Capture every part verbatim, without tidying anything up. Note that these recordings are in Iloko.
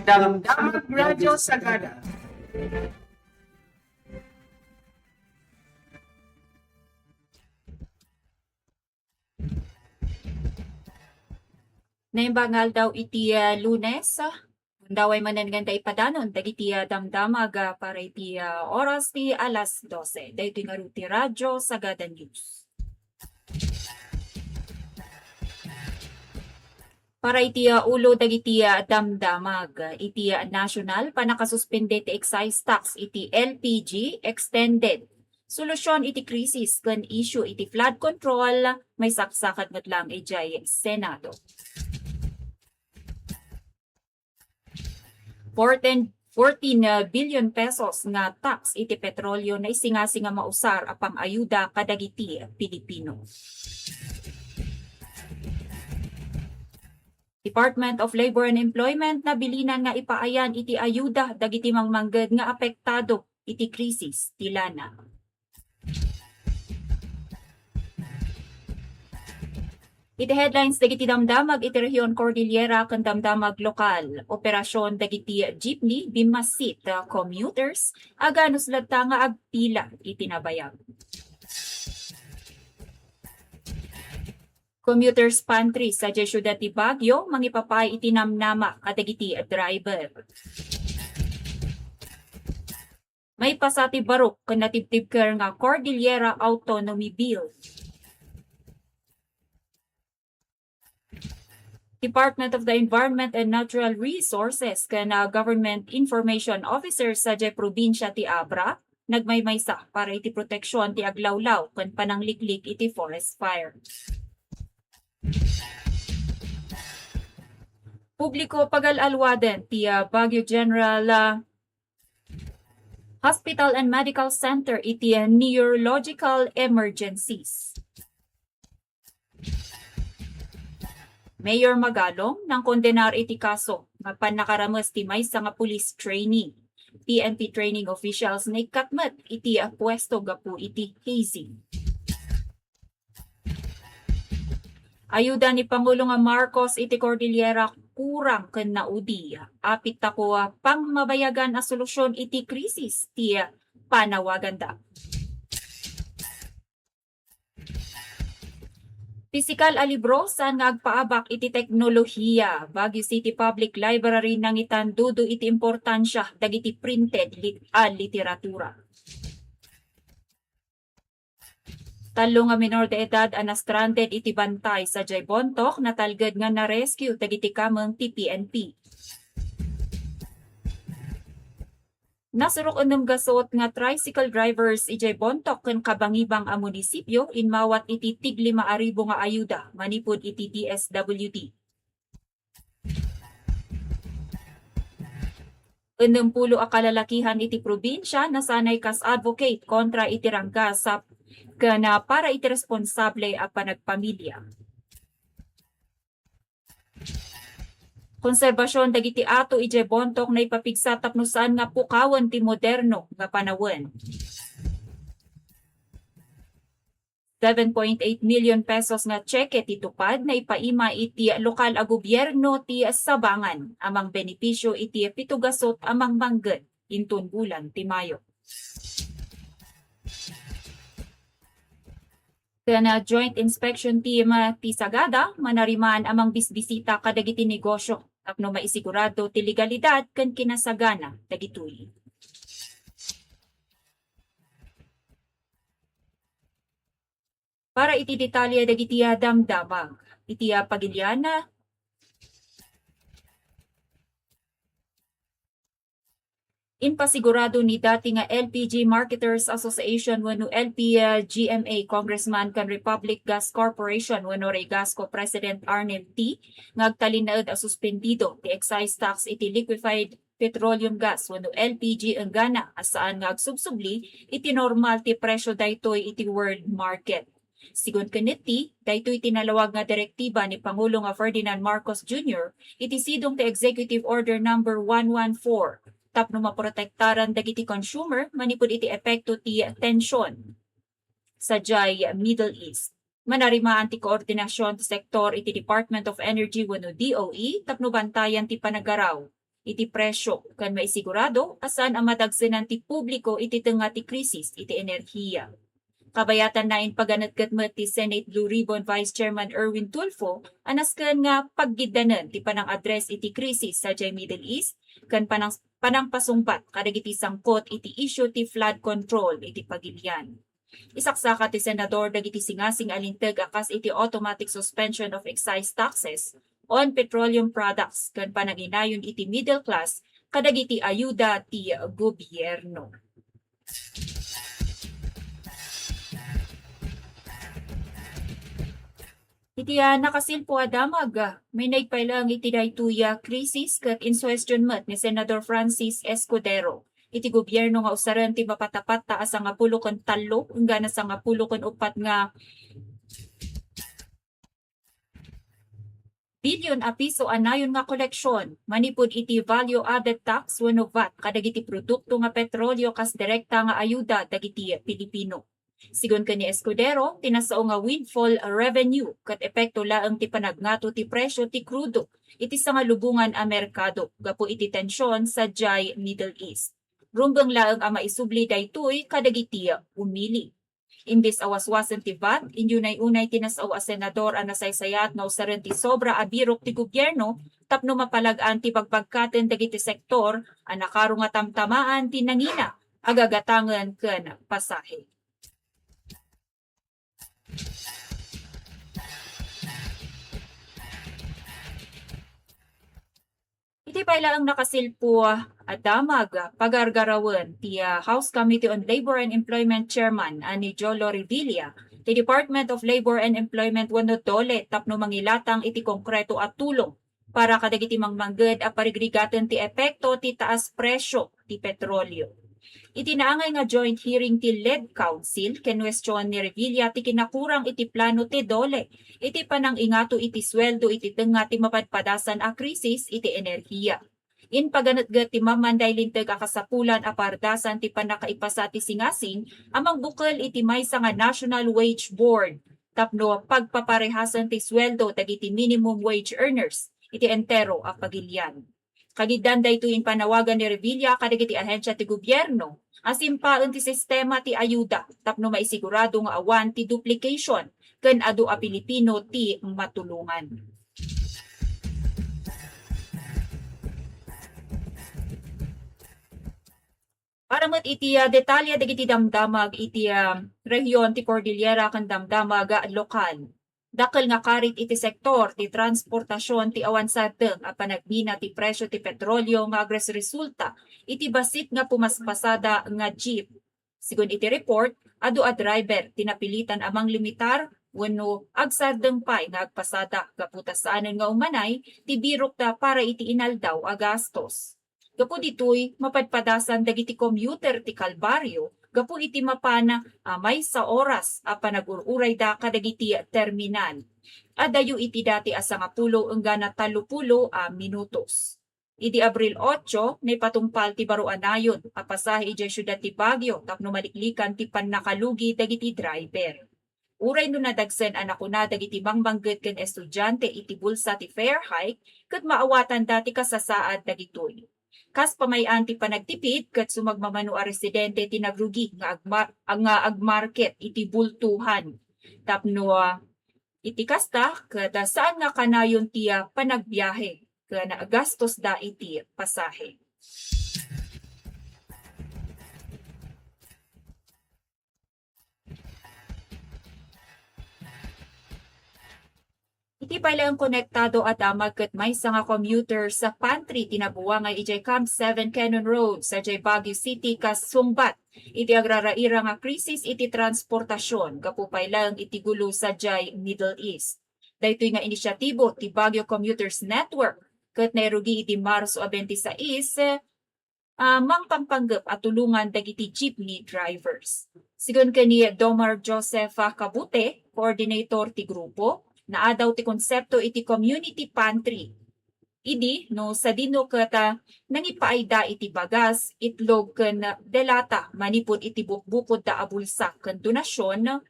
Damdamag Radyo Sagada. Naimbag nga aldaw iti, ah, Lunes, ah, gundaway manen nga ipadanon dagiti, ah, damdamag, ah, para iti, ah, oras ti alas dose. Daytoy ngarud ti Radyo Sagada News. Para iti, ah, ulo dagiti, ah, damdamag, iti, ah, national, pannakasuspende ti excise tax iti L P G, extended. Solusyon iti krisis ken issue iti flood control, maisaksakat met lang idiay Senado. Fourteen, fourteen billion pesos nga tax iti petrolyo naisingasing nga mausar a pang-ayuda kadagiti Pilipino. Department of Labor and Employment nabilinan nga ipaayan iti ayuda dagiti mangmangged nga apektado iti krisis ti lana. Iti headlines dagiti damdamag iti Rehiyon Cordillera ken damdamag lokal, operasyon dagiti jeepney bimmasit, uh, commuters, aganus latta nga agpila iti nabayag. Commuters pantry sadiay siudad ti Baguio mangipapaay iti namnama kadagiti driver. Maipasa ti barok ken natibtibker nga Cordillera Autonomy Bill. Department of the Environment and Natural Resources ken, ah, Government Information Officer sadiay probinsya ti Abra nagmaymaysa para iti proteksyon ti aglawlaw ken panangliklik iti forest fire. Publiko pagal-alwaden ti, ah, Baguio General, ah, Hospital and Medical Center iti neurological emergencies. Mayor Magalong nangkondenar iti kaso nga pannakarames ti maysa nga police trainee. P N P training officials naikkat met iti puesto gapu iti hazing. Ayuda ni Pangulo nga Marcos iti Cordillera kurang ken naudi. Apit ta ko a pangmabayagan a solusyon iti krisis ti panawaganda. Pisikal a libro saan nga agpaabak iti teknolohiya. Baguio City Public Library nangitandudo iti importansia dagiti printed lit-, a literatura. Tallo nga minor de edad a na-stranded iti bantay sadiay Bontoc natalged nga na-rescue dagiti kameng ti P N P. Nasurok ennem gasut nga tricycle drivers idiay Bontoc ken Kabangibang a munisipio inmawat iti tiglima a ribu nga ayuda manipud iti D S W D. Ennem pulo a kalalakihan iti probinsia nasanay kas advocate kontra iti ranggasap ken, ah, para iti responsable a panagpamilya. Konserbasion dagiti ato idiay Bontoc naipapigsa tapno saan nga pukawen ti moderno nga panawen. Seven point eight million pesos nga tseke ti TUPAD naipaima iti lokal a gobierno ti Sabangan a mangbenepisio iti pito gasut a mangmangged inton bulan ti Mayo. Ken, ah, Joint Inspection Team, ah, ti Sagada, manariman a mangbisbisita kadagiti negosyo tapno maisigurado ti legalidad ken kinasagana dagitoy. Para iti detalye dagiti, ah, damdamag, iti, ah, pagilian, ah, Impasigurado ni dati nga L P G Marketers Association wenno L P G M A Congressman ken Republic Gas Corporation wenno Regasco President Arnel T nga agtalinaed a suspendido ti excise tax iti liquefied petroleum gas wenno L P G enggana a saan nga agsubsubli iti normal ti presio daytoy iti world market. Sigun ken netti, daytoy ti nalawag nga direktiba ni Pangulo nga Ferdinand Marcos Junior iti sidong ti Executive Order Number one one four tapno maprotektaran dagiti consumer manipud iti epekto ti tension sadiay Middle East. Manarimaan ti koordinasion ti sektor iti Department of Energy wenno D O E tapno bantayan ti panagaraw iti presyo ken maisigurado a saan a madagsenan ti publiko iti tengnga ti krisis iti enerhiya. Kabayatan na impaganetget met ti Senate Blue Ribbon Vice Chairman Erwin Tulfo a nasken nga paggiddanen ti panang-address iti krisis sadiay Middle East ken panang-, panangpasungbat kadagiti sangkot iti issue ti flood control iti pagilian. Isaksaka ti senador dagiti singasing a linteg a kas iti automatic suspension of excise taxes on petroleum products ken pananginayon iti middle class kadagiti ayuda ti gobierno. Iti, ah, nakasilpo a damag, ah, may naigpailaeng iti daytoy a krisis ket insuhestion met ni Senador Francis Escudero iti gobierno nga usaren ti mapatapatda a sangapulo ken tallo enggana sangapulo ken uppat nga bilyon a piso a nayon nga koleksion manipud iti value added tax wenno vat kadagiti produkto nga petrolio kas direkta nga ayuda dagiti Pilipino. Sigun ken ni Escudero, ti nasao nga windfall revenue ket epekto laeng ti panagngato ti presyo ti krudo iti sangalubongan a merkado gapu iti tension sadiay Middle East. Rumbeng laeng a maisubli daytoy kadagiti umili. Imbes a waswasen ti vat, inyunay-unay ti nasao a senador a nasaysayat nga usaren ti sobra a birok ti gobierno tapno mapalag-an ti pagbagkaten dagiti sektor a nakaro nga tamtamaan ti nangina a gagatangen ken pasahe. Iti pay laeng nakasilpo a damag, pagargarawen ti, ah, House Committee on Labor and Employment Chairman a ni Jolo Revilla ti Department of Labor and Employment wenno DOLE tapno mangilatang iti konkreto a tulong para kadagiti mangmangged a parigrigaten ti epekto ti taas presyo ti petrolio. Iti naangay nga joint hearing ti Lead Council, kinuestion ni Revilla ti kinakurang iti plano ti DOLE iti panangingato iti sueldo iti tengnga ti mapadpadasan a krisis iti enerhiya. Impaganetget ti mamanday linteg a kasapulan a pardasan ti pannakaipasa ti singasing a mangbukel iti maysa nga National Wage Board tapno pagpaparehasen ti sueldo dagiti minimum wage earners iti entero a pagilian. Kagiddan daytoy impanawagan ni Revilla kadagiti ahensia ti gobierno a simpaen ti sistema ti ayuda tapno maisigurado nga awan ti duplication ken adu a Pilipino ti matulongan. Para met iti, ah, detalye dagiti damdamag iti, ah, rehiyon ti Cordillera ken damdamag, ah, lokal. Dakkel nga karit iti sektor ti transportasion ti awan sardeng a panagnina ti presyo ti petrolio nga agresresulta iti bassit nga pumaspasada nga jeep. Sigun iti report, adu a driver ti napilitan a manglimitar wenno agsardeng pay nga agpasada gapu ta saanen nga umanay ti birokda para iti inaldaw a gastos. Gapu ditoy, mapadpadasan dagiti commuter ti kalbario gapu iti mapan a maysa oras a panagur-urayda kadagiti terminal. Adayo iti dati a sangapulo enggana tallopulo a minutos. Idi Abril otso, naipatungpal ti baro a nayon a pasahe idiay siudad ti Baguio tapno maliklikan ti pannakalugi dagiti driver. Uray no nadagsen a nakuna dagiti mangmangged ken estudiante iti bulsa ti fare hike ket maawatanda ti kasasaad dagitoy. Kas pamay-an ti panagtipid ket sumagmamano a residente ti nagrugi nga agma-, nga agmarket iti bultohan tapno, ah, iti kasta ket, ah, saan nga kanayon ti, ah, panagbiahe ken gastosda iti pasahe. Iti pay laeng konektado a damag ket maysa nga commuter sa pantry ti nabuangay idiay Camp seven Cannon Road sadiay Baguio City kas sungbat iti agraraira nga krisis iti transportasion gapu pay laeng iti gulo sadiay Middle East. Daytoy nga inisyatibo ti Baguio Commuters Network ket nairugi idi Marso a twenty-six, ah, mangpangpanggep a tulongan dagiti jeepney drivers. Sigun ken ni Domar Joseph, ah, Kabute, coordinator ti grupo, naadaw ti konsepto iti community pantry. Idi, no sadino ket, ah, nangipaayda iti bagas, itlog ken delata manipud iti bukbukodda a bulsa ken donasion,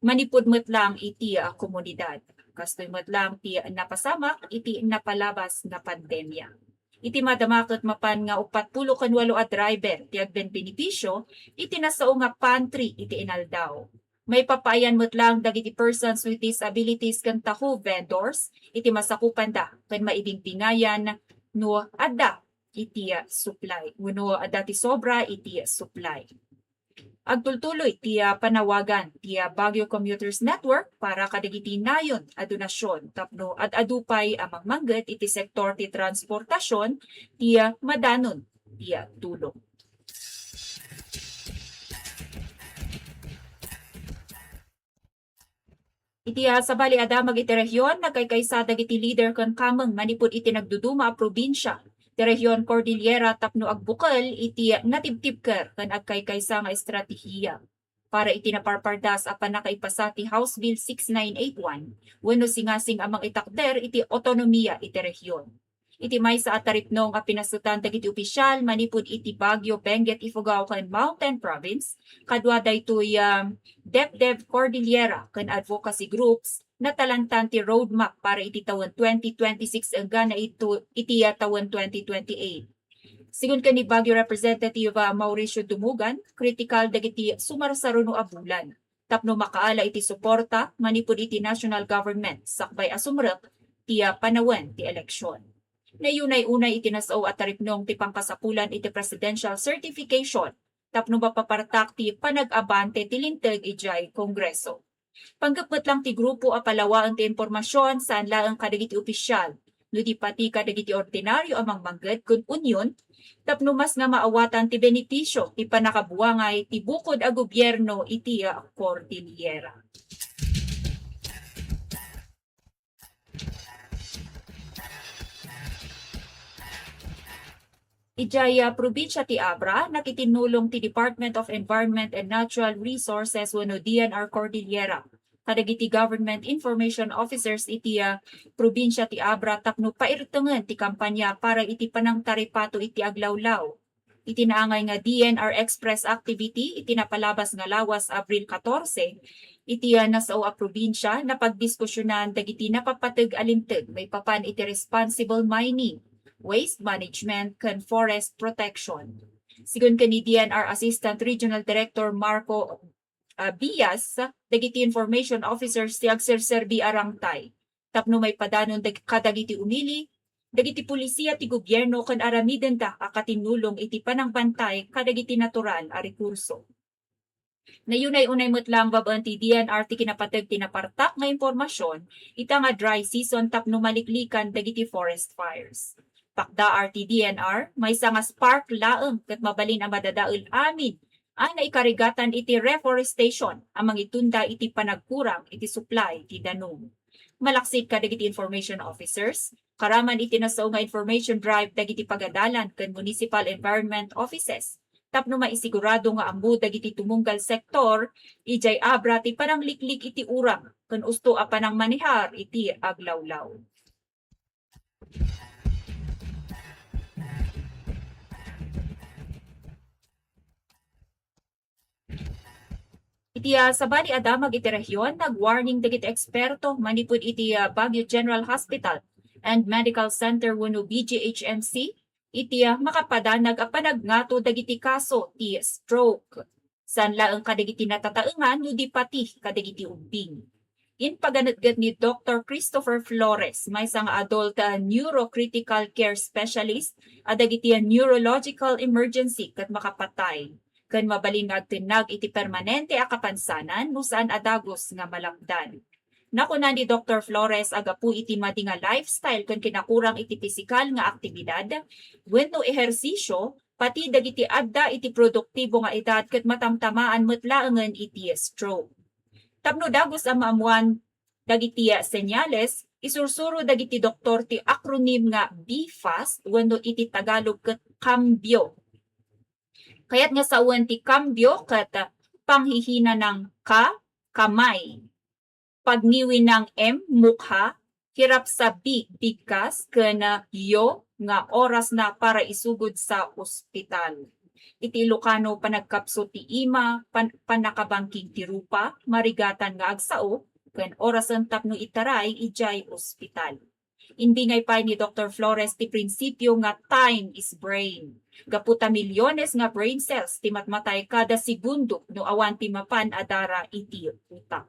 manipud met lang iti, ah, komunidad. Kastoy met lang ti napasamak iti napalabas nga pandemia. Iti madama ket mapan nga uppat pulo ken walo a driver ti agbenbenepisio iti nasao nga pantry iti inaldaw. Maipapaayan met lang dagiti persons with disabilities ken taho vendors iti masakupanda ken maibingbingayan no adda iti, ah, supply wenno adda ti sobra iti supply. Agtultuloy ti, ah, panawagan ti, ah, Baguio Commuters Network para kadagiti nayon a donasyon tapno ad-adu pay a mangmangged iti sektor ti transportasyon ti, ah, madanon ti, ah, tulong. Iti, ah, sabali a damag iti rehiyon, nagkaykaysa dagiti leader ken kameng manipud iti nagduduma a probinsia ti rehiyon Cordillera tapno agbukel iti natibtibker ken agkaykaysa nga estratehiya para iti naparpardas a pannakaipasa ti House Bill six nine eight one wenno singasing a mangitakder iti autonomia iti rehiyon. Iti maysa a taripnong a pinasutan dagiti opisyal manipud iti Baguio, Benguet, Ifugao ken Mountain Province, kadua daytoy, um, DepDep Cordillera ken advocacy groups, natalantan ti roadmap para iti tawen twenty twenty-six enggana ito, iti, ah, tawen twenty twenty-eight. Sigun ken ni Baguio Representative, ah, Mauricio Dumugan, kritikal dagiti sumarsaruno a bulan tapno makaala iti suporta manipud iti national government sakbay a sumrek ti, ah, panawen ti eleksyon. Nayunay-unay iti nasao a taripnong ti pangkasapulan iti presidential certification tapno mapapartak ti panag-abante ti linteg idiay Kongreso. Panggep met lang ti grupo a palawaen ti impormasion saan laeng kadagiti opisyal, no di pati kadagiti ordinario a mangmangged ken union, tapno mas nga maawatan ti benepisio ti pannakabuangay ti bukod a gobierno iti Cordillera. Idiay, ah, probinsia ti Abra, nakitinnulong ti Department of Environment and Natural Resources wenno D N R Cordillera kadagiti government information officers iti, ah, probinsia ti Abra tapno pairtengen ti kampanya para iti panangtaripato iti aglawlaw. Iti naangay nga D N R Express activity iti napalabas nga lawas, Abril katorse, iti, ah, nasao a probinsia, napagdiskusionan dagiti napapateg a linteg maipapan iti responsible mining, waste management, ken forest protection. Sigun ken ni D N R Assistant Regional Director Marco, ah, Bias, dagiti information officers ti agserserbi a rangtay tapno maipadanon dag-, kadagiti umili, dagiti pulisiya ti gobierno ken aramidenda a katinnulong iti panangbantay kadagiti natural a rekurso. Nayunay-unay met lang babaen ti D N R ti kinapateg ti napartak nga impormasion ita nga dry season tapno maliklikan dagiti forest fires. Pakdaar ti D N R, maysa nga spark laeng ket mabalin a madadael amin a naikarigatan iti reforestation a mangitunda iti panagkurang iti supply ti danum. Malaksid kadagiti information officers, karaman iti nasao nga information drive dagiti pagadalan ken municipal environment offices tapno maisigurado nga ammo dagiti tumunggal sektor idiay Abra ti panangliklik iti urang ken usto a panangmanehar iti aglawlaw. Iti, ah, sabali a damag iti rehiyon, nag-warning dagiti eksperto manipud iti, ah, Baguio General Hospital and Medical Center wenno B G H M C iti, ah, makapadanag a panagngato dagiti kaso ti stroke. Saan laeng kadagiti natataengan no di pati kadagiti ubbing. Impaganetget ni Doktor Christopher Flores, maysa nga adult, ah, neurocritical care specialist a dagiti, ah, neurological emergency ket makapatay, ken mabalin nga agtennag iti permanente a kapansanan no saan a dagus nga malapdan. Nakuna ni Doktor Flores a gapu iti madi nga lifestyle ken kinakurang iti pisikal nga aktibidad wenno ehersisio, pati dagiti adda iti produktibo nga edad ket matamtamaan met laengen iti stroke. Tapno dagus a maammuan dagiti senyales, isursuro dagiti doktor ti acronym nga B FAST wenno iti Tagalog ket Cambio. Kayat nga sawen ti cambio ket panghihinanang ka, kamay. Pagniwinang M, mukha, hirap sa B, bigkas, ken, ah, yo nga oras na para isugod sa ospital. Iti Ilocano, panagkapsut ti ima, pan-, pannakabangking ti rupa, marigatan nga agsao, ken orasen tapno itaray idiay ospital. Imbingay pay ni Doktor Flores ti prinsipio nga time is brain. Gapu ta milyones nga brain cells ti matmatay kada segundo no awan ti mapan a dara iti utak.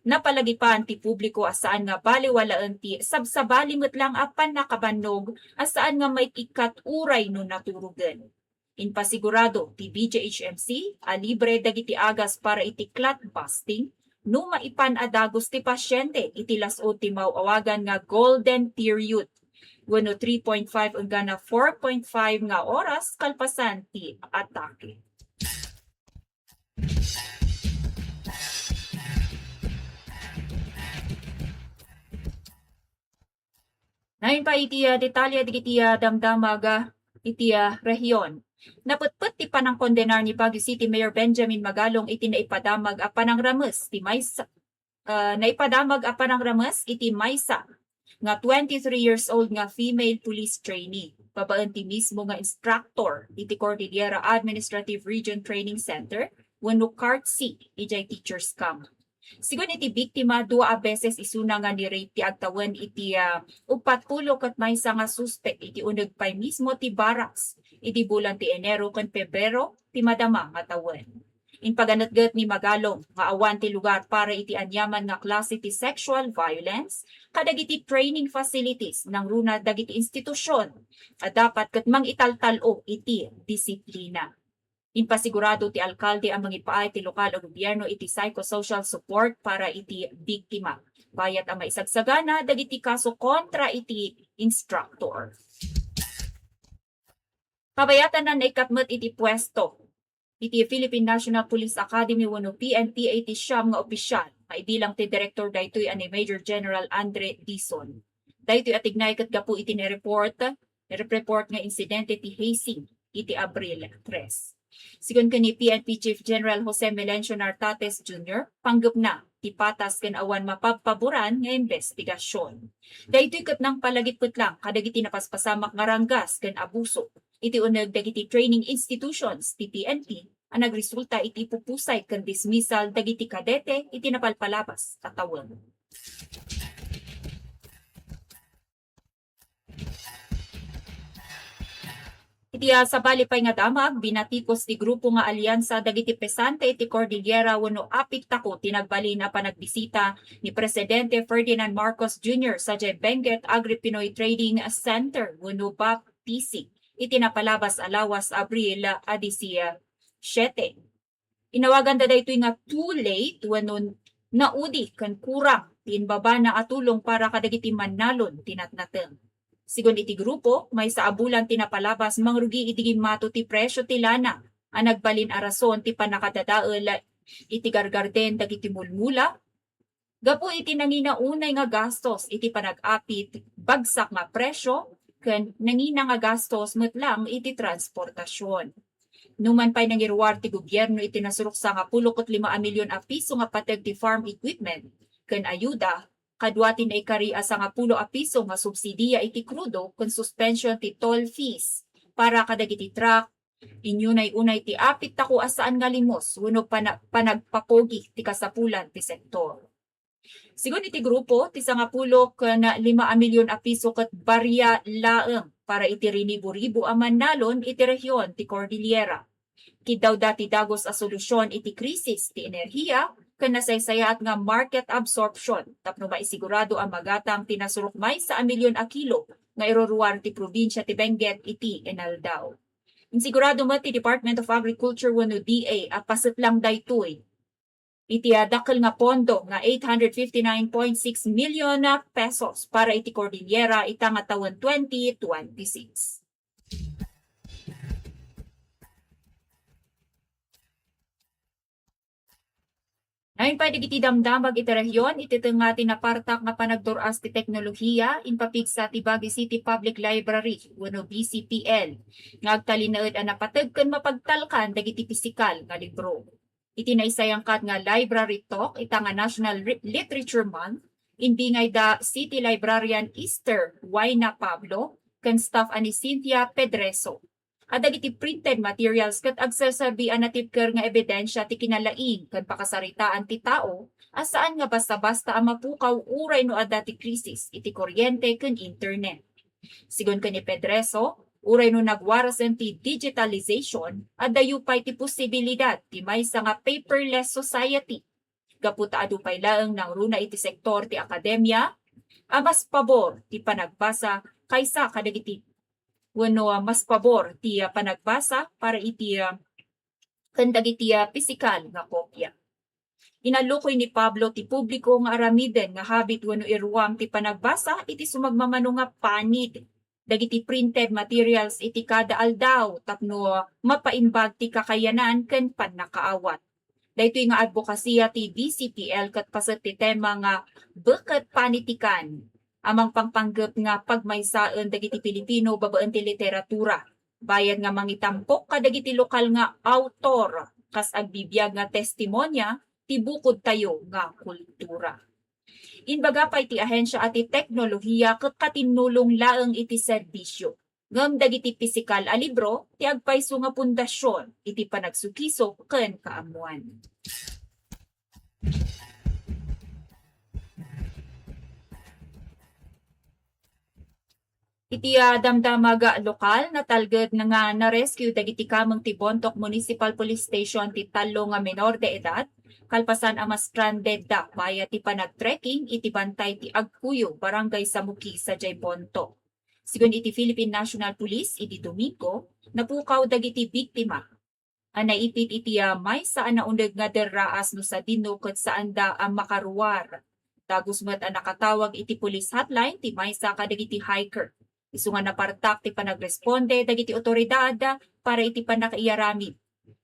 Napalagipan ti publiko a saan nga baliwalaen ti sabsabali met lang a pannakabannog a saan nga maikkat uray no naturogen. Impasigurado ti B J H M C a libre dagiti agas para iti clot busting no maipan a dagus ti pasiente iti las-ud ti maaw-awagan nga golden period wenno three point five enggana four point five nga oras kalpasan ti atake. Nayon pa iti, ah, detalye dagiti, ah, damdamag, ah, iti, ah, rehiyon. Naputput ti panangkondenar ni Baguio City Mayor Benjamin Magalong iti naipadamag a panangrames ti maysa, ah, naipadamag a panangrames iti maysa nga twenty-three years old nga female police trainee, babaen ti mismo nga instructor iti Cordillera Administrative Region Training Center wenno CARTC idiay teachers camp. Sigun iti biktima, dua a beses isuna nga ni-rape ti agtawen iti, ah, uppat pulo ket maysa nga suspek iti uneg pay mismo ti barracks idi bulan ti Enero ken Pebrero ti madama nga tawen. Impaganetget ni Magalong nga awan ti lugar para iti aniaman nga klase ti sexual violence kadagiti training facilities nangruna dagiti institusyon a dapat ket mangitaltal-o iti disiplina. Impasigurado ti alkalde a mangipaay ti lokal a gobierno iti psychosocial support para iti biktima, bayat a maisagsagana dagiti kaso kontra iti instructor. Kabayatan, naikkat met iti puesto iti Philippine National Police Academy wenno P N P A ti siam nga opisyal nga ibilang ti direktor daytoy a ni Major General Andre Dizon. Daytoy a tignay ket gapu iti nireport, nireport nga insidente ti hazing iti Abril tres. Sigun ken ni P N P Chief General Jose Melencio Nartates Junior, panggepna ti patas ken awan mapabpaboran nga imbestigasyon. Daytoy ket nangpalagipet lang kadagiti napaspasamak nga ranggas ken abuso iti uneg dagiti training institutions ti P N P a nagresulta iti pupusay ken dismissal dagiti kadete iti napalpalabas a tawen. Iti, ah, sabali pay nga damag, binatikos ti grupo nga Aliansa dagiti Pesante iti Cordillera wenno APICTACO ti nagbalin a panagbisita ni Presidente Ferdinand Marcos Junior sadiay Benguet Agri-Pinoy Trading Center wenno BAPTC iti napalabas a lawas, Abril a disisyete. Inawaganda daytoy nga too late wenno naudi ken kurang ti imbabana a tulong para kadagiti mannalon ti natnateng. Sigun iti grupo, maysa a bulan ti napalabas mangrugi idi gimmato ti presio ti lana a nagbalin a rason ti pannakadadael iti gargarden dagiti mulmula, gapu iti nangina unay nga gastos iti panag-apit, bagsak nga presio, ken nangina nga gastos met lang iti transportasion. Numan pay nangiruar ti gobierno iti nasurok sangapulo ket lima a milyon a piso nga pateg ti farm equipment ken ayuda, kadua ti naikari a sangapulo a piso nga subsidia iti krudo ken suspension ti toll fees para kadagiti truck, inyunay-unay ti APICTACO a saan nga limos wenno pana-, panagpapogi ti kasapulan ti sektor. Sigun iti grupo, ti sangapulo ken lima a milyon a piso ket barya laeng para iti rinibo-ribo a mannalon iti rehiyon ti Cordillera. Kiddawda ti dagus a solusyon iti krisis ti enerhiya ken nasaysayaat nga market absorption tapno maisigurado a magatang ti nasurok maysa a milyon a kilo nga iruruar ti probinsia ti Benguet iti inaldaw. Insigurado met ti Department of Agriculture wenno D A a paset lang daytoy iti, ah, dakkel nga pondo nga eight hundred fifty-nine point six million pesos para iti Cordillera ita nga tawen twenty twenty-six. Nayon pay dagiti damdamag iti rehiyon, iti tengnga ti napartak nga panagdur-as ti teknolohiya, impapigsa ti Baguio City Public Library wenno B C P L nga agtalinaed a napateg ken mapagtalkan dagiti pisikal nga libro. Iti naisayangkat nga Library Talk ita nga National Ri-, Literature Month, imbingayda City Librarian Easter Wayna Pablo ken staff a ni Cynthia Pedreso. a dagiti printed materials ket agserserbi a natibker nga ebidensia ti kinalaing ken pakasaritaan ti tao a saan nga basta-basta a mapukaw uray no adda ti krisis iti kuryente ken internet. Sigun ken ni Pedreso, uray no nagwarasen ti digitalization, addayo pay ti posibilidad ti maysa nga paperless society gapu ta adu pay laeng nangruna iti sektor ti akademia a mas pabor ti panagbasa kaysa kadagiti wenno, ah, mas pabor ti, ah, panagbasa para iti, ah, ken dagiti, ah, pisikal nga kopia. Inallukoy ni Pablo ti publiko nga aramiden nga habit wenno iruam ti panagbasa iti sumagmamano nga panit dagiti printed materials iti kada aldaw tapno mapaimbag ti kakayanan ken pannakaawat. Daytoy nga adbokasiya ti D C P L ket paset ti tema nga Beket Panitikan a mangpangpanggep nga pagmaysaen dagiti Pilipino babaen ti literatura, bayad nga mangitampok kadagiti lokal nga awtor kas agbibiag nga testimonia ti bukodtayo nga kultura. Imbaga pay ti ahensia a ti teknolohiya ket katinnulong laeng iti serbisio, ngem dagiti pisikal a libro ti agpayso nga pundasion iti panagsukisok ken kaammuan. Iti, ah, damdamag lokal, natalged na nga na-rescue dagiti kameng ti Bontoc Municipal Police Station ti tallo nga menor de edad, kalpasan a ma-stranded da bayat ti panagtrekking iti bantay ti Agkuyo, Barangay Samuki, sadiay Bontoc. Sigun iti Philippine National Police, idi Domingo, napukaw dagiti biktima a naipit iti, ah, maysa a nauneg nga derraas no sadino ket saanda a makaruar. Dagus met a nakatawag iti police hotline ti maysa kadagiti hiker. Isu nga napartak ti panagresponde dagiti otoridad para iti pannakaiyaramid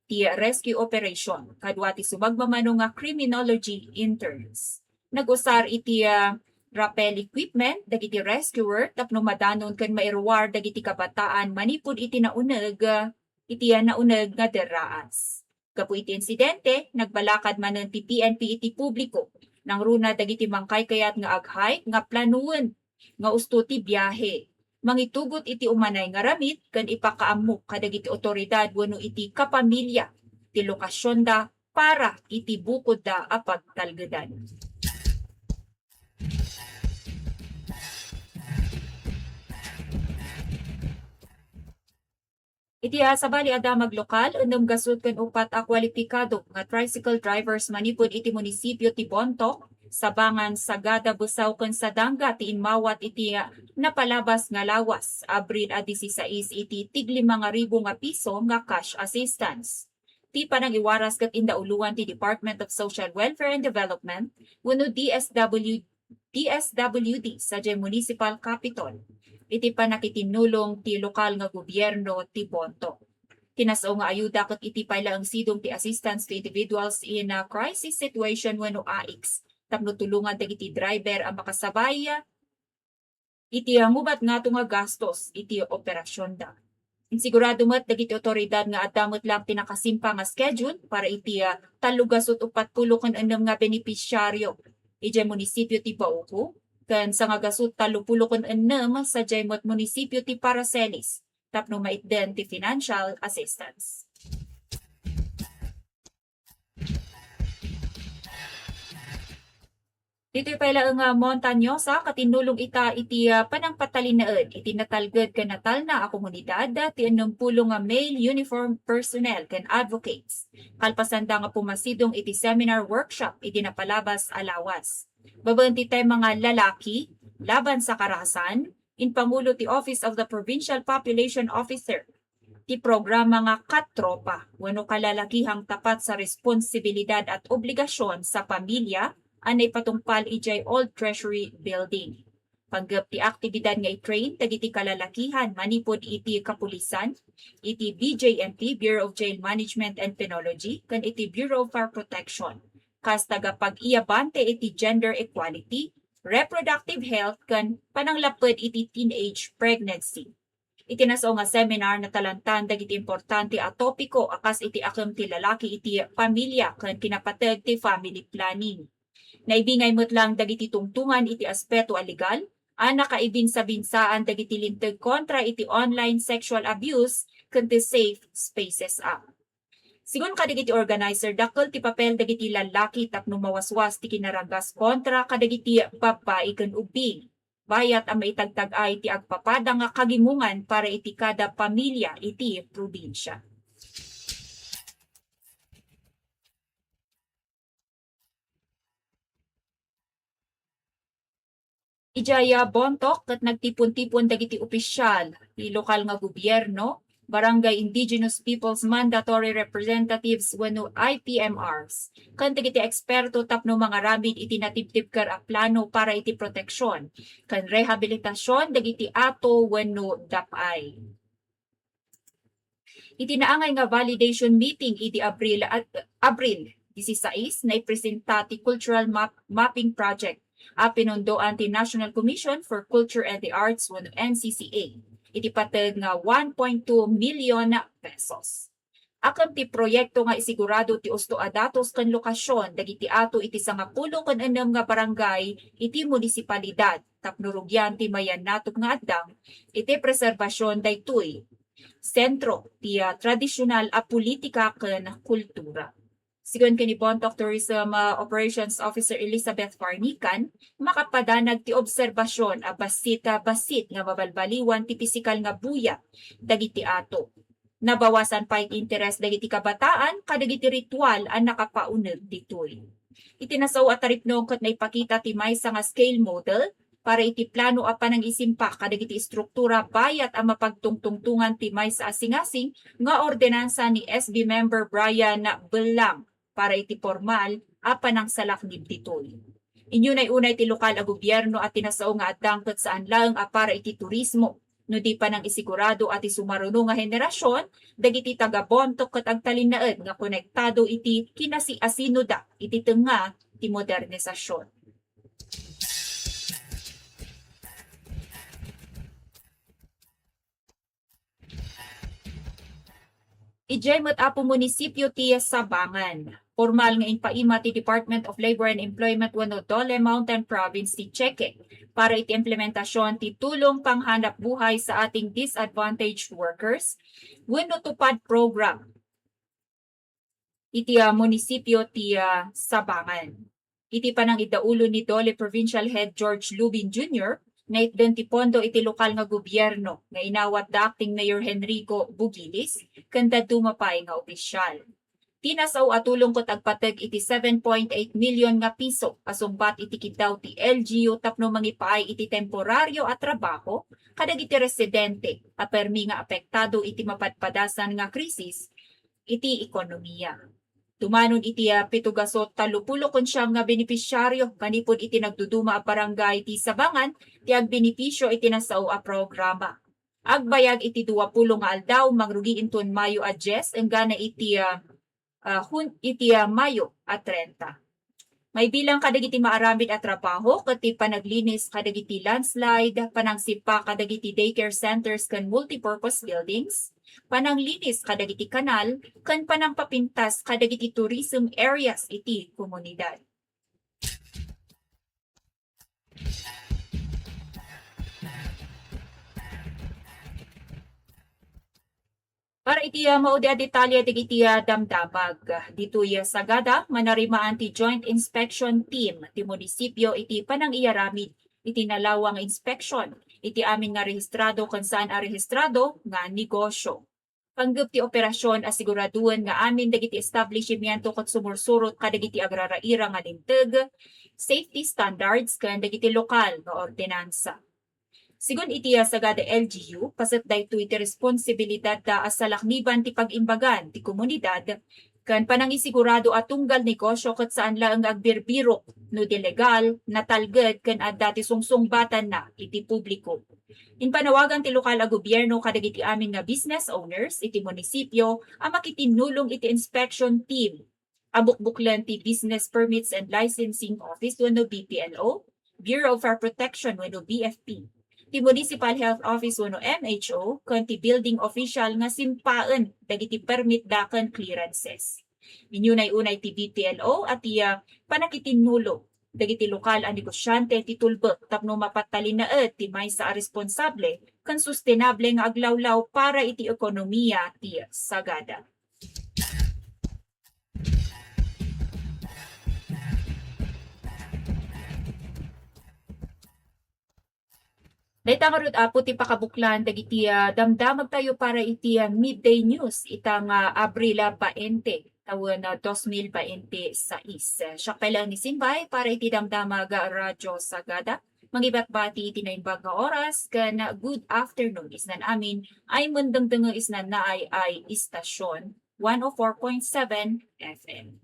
ti rescue operation kadua ti sumagmamano nga criminology interns. Nag-usar iti, ah, rappel equipment dagiti rescuer tapno madanon ken mairuar dagiti kabataan manipud iti nauneg, ah, iti nauneg nga derraas. Gapu iti insidente, nagbalakad manen ti P N P iti publiko, nangruna dagiti mangkaykayat nga ag-hike nga planoen nga usto ti biahe. Mangitugot iti umanay nga ramid ken ipakaammok kadagiti otoridad wenno iti kapamilya ti lokasionda para iti bukodda a pagtalgedan. Iti, ah, sabali a damag lokal, ennem gasut ken upat a kwalipikado nga tricycle drivers manipud iti munisipio ti Bontoc, Sabangan, Sagada, Besao ken Sadanga ti immawat iti, ah, napalabas nga lawas, Abril a disisais iti tiglima nga ribu nga piso nga cash assistance. Ti panangiwaras ket indauloan ti Department of Social Welfare and Development wenno D S W D S W D sadiay Municipal Capitol iti pannakitinnulong ti lokal nga gobierno ti Bontoc. Ti nas-o nga ayuda ket iti pay laeng sidong ti assistance to individuals in, ah, crisis situation wenno A I C S tapno tulongan dagiti driver a makasabay iti, ah, ngubatngato nga gastos iti operasionda. Insigurado met dagiti otoridad nga adda met lang ti nakasimpa nga schedule para iti, ah, tallo gasut uppat pulo ken ennem nga benepisyaryo idiay munisipio ti Bauco ken sanga gasut tallo pulo ken ennem sadiay met munisipio ti Paracelis tapno maitden ti financial assistance. Ditoy pay laeng nga Montañosa, katinnulong ita iti, ah, panangpatalinaed iti natalged ken natalna a komunidad ti ennempulo nga male uniform personnel ken advocates. Kalpasanda nga pumasidong iti seminar workshop iti napalabas a lawas. Babaen ti tema nga Lalaki laban sa Karahasan, impangulo ti Office of the Provincial Population Officer ti programa nga Katropa wenno Kalalakihang Tapat sa Responsibilidad at Obligasyon sa Pamilya a naipatungpal idiay Old Treasury Building. Panggep ti aktibidad nga i-train dagiti kalalakihan manipud iti kapulisan, iti B J M P, Bureau of Jail Management and Penology, ken iti Bureau of Fire Protection, kas tagapag-iabante iti gender equality, reproductive health, ken pananglapped iti teenage pregnancy. Iti nas-o nga seminar, natalantan dagiti importante a topiko a kas iti akem ti lalaki iti pamilya ken kinapateg ti family planning. Naibingay met lang dagiti tungtungan iti aspeto a legal a nakaibinsabinsaan dagiti linteg kontra iti online sexual abuse ken ti Safe Spaces Act. Sigun kadagiti organizer, dakkel ti papel dagiti lallaki tapno mawaswas ti kinaranggas kontra kadagiti babbai ken ubbing, bayat a maitagtag-ay ti agpapada nga kagimongan para iti kada pamilia iti probinsia. Idiay Bontoc ket nagtipon-tipon dagiti opisyal ti lokal nga gobierno, Barangay Indigenous Peoples Mandatory Representatives wenno I P M Rs, ken dagiti eksperto tapno mangaramid iti natibtibker a plano para iti proteksyon ken rehabilitasyon dagiti ato wenno dap-ay. Iti naangay nga validation meeting idi Abril, Abril disisais, naipresenta ti Cultural Map-, Mapping Project a pinundoan ti National Commission for Culture and the Arts wenno N C C A iti pateg nga one point two million pesos. Akem ti proyekto nga isigurado ti usto a datos ken lokasyon dagiti ato iti sangapulo ken ennem nga barangay iti munisipalidad tapno rugian ti mayannatog nga addang iti preserbasyon daytoy sentro ti, ah, tradisyonal a politika ken kultura. Sigun ken ni Bontoc Tourism, ah, Operations Officer Elizabeth Farnican, makapadanag ti obserbasyon a bassit, ah, bassit nga mabalbaliwan ti pisikal nga buya dagiti ato. Nabawasan pay ti interes dagiti kabataan kadagiti ritual a nakapauneg ditoy. Iti nasao a taripnong ket naipakita ti maysa nga scale model para iti plano a panangisimpa kadagiti istruktura bayat a mapagtungtungtongan ti maysa a singasing nga ordinansa ni S B member Brian Bellang para iti pormal a panangsalaknib ditoy. Inyunay-unay ti lokal a gobierno a ti nasao nga addang ket saan laeng a para iti turismo, no di panangisigurado a ti sumaruno nga henerasyon dagiti taga-Bontoc ket agtalinaed nga konektado iti kinasiasinoda iti tengnga ti modernisasyon. Idiay met Apo munisipio ti Sabangan. Pormal nga impaima ti Department of Labor and Employment wenno DOLE Mountain Province ti cheque para iti implementasyon ti tulong panghanap buhay sa ating disadvantaged workers wenno TUPAD program iti, ah, munisipio ti, ah, Sabangan. Iti panangidaulo ni DOLE Provincial Head George Lubin Junior, naitden ti pondo iti lokal nga gobierno nga inawat da Acting Mayor Henrico Bugilis ken dadduma pay nga opisyal. Ti nasao a tulong ket agpateg iti seven point eight million nga piso a sungbat iti kiddaw ti L G U tapno mangipaay iti temporario a trabaho kadagiti residente a permi nga apektado iti mapadpadasan nga krisis iti ekonomiya. Dumanon iti, ah, pito gasut tallopulo ken siam nga benepisiario manipud iti nagduduma a barangay ti Sabangan ti agbenepisio iti nasao a programa. Agbayag iti duapulo nga aldaw, mangrugi inton Mayo a dies enggana iti, ah, ah, Hun-, iti, ah, Mayo a trenta. Maibilang kadagiti maaramid a trabaho ket ti panaglinis kadagiti landslide, panangsimpa kadagiti daycare centers ken multipurpose buildings, pananglinis kadagiti kanal, ken panangpapintas kadagiti tourism areas iti komunidad. Para iti, ah, maudi a detalye dagiti, ah, damdamag. Ditoy, ah, Sagada, manarimaan ti Joint Inspection Team ti munisipio iti panangiyaramid iti nalawang inspeksyon iti amin nga rehistrado ken saan a rehistrado nga negosyo. Panggep ti operasyon a siguradoen nga amin dagiti establishimiento ket sumursurot kadagiti agraraira nga linteg, safety standards ken dagiti lokal nga ordinansa. Sigun iti, ah, Sagada L G U, paset daytoy ti responsibilidadda a salakniban ti pag-imbagan ti komunidad ken panangisigurado a tunggal negosyo ket saan laeng nga agbirbirok no di legal, natalged ken adda ti sungsungbatanna iti publiko. Impanawagan ti lokal a gobierno kadagiti amin nga business owners iti munisipio a makitinnulong iti inspection team a bukbuklen ti Business Permits and Licensing Office wenno B P L O, Bureau of Fire Protection wenno B F P, ti Municipal Health Office wenno M H O, ken ti building official nga simpaen dagiti permit da ken clearances. Inyunay-unay ti B P L O a ti, ah, panakitinnulong dagiti lokal a negosyante ti tulbek tapno mapatalinaed ti maysa a responsable ken sustenable nga aglawlaw para iti ekonomiya ti Sagada. Dayta ngarud, Apo, ti pakabuklan dagiti, ah, damdamagtayo para iti, ah, midday news ita nga Abril bainte, tawen, ah, dos mil bainte sais. Siak pay laeng ni Simbay para iti Damdamag Radyo Sagada. Mangibatbati iti naimbag nga oras ken good afternoon isnan amin a imdengdengngeg isnan naay ay istasyon, one oh four point seven F M.